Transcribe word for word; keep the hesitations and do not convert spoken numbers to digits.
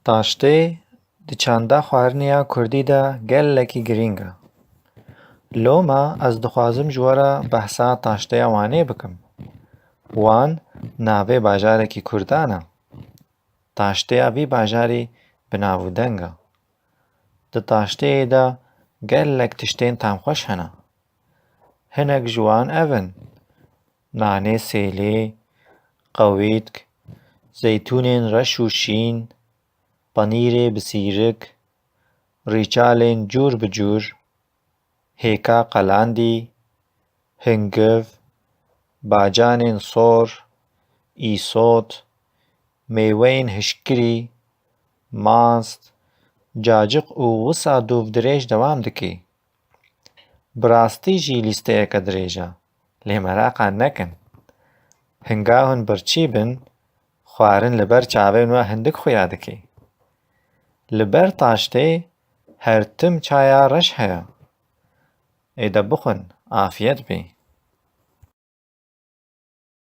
Taştê di çanda xwarinê ya kurdî de gelekî girîng e. Loma ez dixwazim ji we re behsa taştêya Wanê bikim. Wan navê bajarekî kurdan e. Taştêya vî bajarî bi nav û deng e. Di taştêyê de gelek tiştên tamxweş hene. Hinek ji wan ev in: nanê sêlê, qewîtk, zeytûnên reş û şîn, penîrê bi sîrik, rîçalên cûr bi cûr, hêka qelandî, hingiv, bacanên sor, îsot, mêweyên hişkirî, mast, cacik û wisa dûvdirêj dewam dike. Bi rastî jî lîsteyeke dirêj e, lê meraqa nekin. Hinga hûn birçî bin, xwarin li ber çavên we hindik xuya dike. Li ber taştê her tim çaya reş heye. Ê de bixwin, afiyet bê.